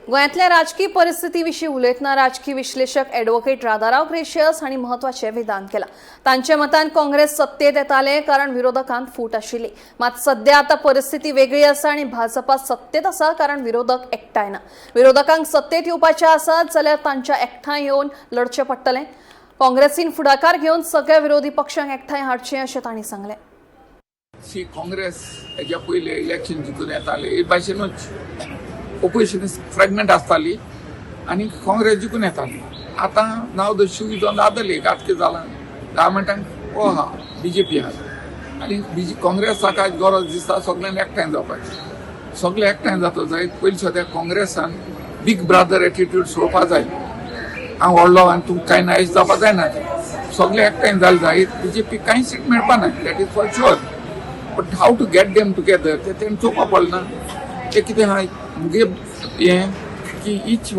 गोंयांतल्या राजकी परिस्थिती विशीं उलयतना राजकी विश्लेशक ॲडव्होकेट राधाराव ग्रेशियस हांणी म्हत्वाचें विधान केलां. तांच्या मतान काँग्रेस सत्तेत येताले कारण विरोधकांत फूट आशिल्ली. मात सध्या आता परिस्थिती वेगळी आसा आनी भाजपा सत्तेत आसा कारण विरोधक एकठांय ना. विरोधकांक सत्तेत येवपाचें आसत जाल्यार तांच्या एकठांय येवन लढचें पडटलें. काँग्रेसीन फुडाकार घेवन सगळ्या विरोधी पक्षांक एकठांय हाडचें अशें तांणी सांगलें. सी, काँग्रेस हेज्या पयले इलेक्शन जिखून येताले हे भाशेनूच ओपोजिशन फ्रेगमेंट आसताली आनी काँग्रेस जिखून येताली. आतां now the shoe is on the other leg. आतां कितें जालां, गव्हर्मेंटाक हो आहा, बीजेपी आहा आनी बीजे काँग्रेसाक आयज गरज दिसता सगल्यांनी एकठांय जावपाची. सगळे एकठांय जाता जायत. पयलीं सद्या काँग्रेसान बीग ब्रादर एटिट्यूड सोडपा जाय. हांव व्हडलो आनी तुमकां कांय ना अशें जावपा जायना. सगळे एकठांय जाले जायत बीजेपी कांय सीट मेळपा ना, that is for sure, but how to get them together ते तेणें चोवपा पडलें ना. ते कितें आहा मुगे हें की each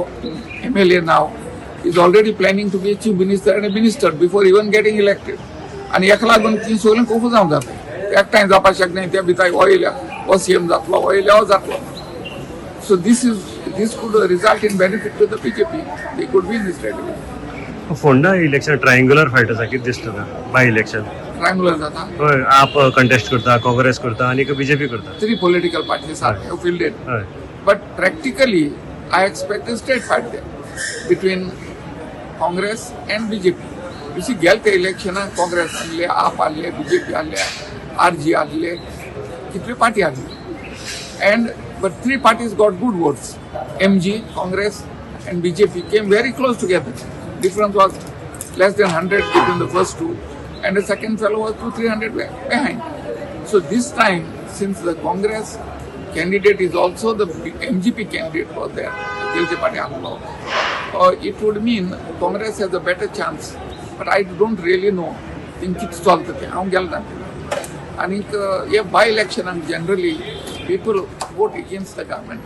MLA now is already planning to be chief minister and minister before even getting elected. आनी हेका लागून ती सगळीं कंफ्यूज जावन जाता. एकठांय जावपाक शकना. त्या भितर हो येयल्या हो सीएम जातलो, हो येयल्या हो जातलो. So this could result in benefit to the BJP. They could win this strategy. Ponda election triangular fight आसा, कितें दिसता तुका बाय इलेक्शन? ट्रायंगुलर जाता. हय, आप कंटेस्ट करता, काँग्रेस करता आनी बीजेपी करता. Three political parties are fielded. But practically, I expect a straight fight there between Congress and BJP. You see, गेले ते इलेक्शनाक काँग्रेस आहले, आप आहले, बीजेपी आहले, आरजी आहले, कितल्यो party आहल्यो and but three parties got good votes. MG, Congress and BJP came very close together. Difference was less than 100 between the first two, and the second fellow was 2 300 behind. So this time, since the Congress candidate is also the MGP candidate for there, गेलचे party आहलो, it would mean Congress has a better chance. But I don't really know thing कितें चलता तें. हांव गेलो ना. आनीक हे बाय इलेक्शनाक generally people vote against the government.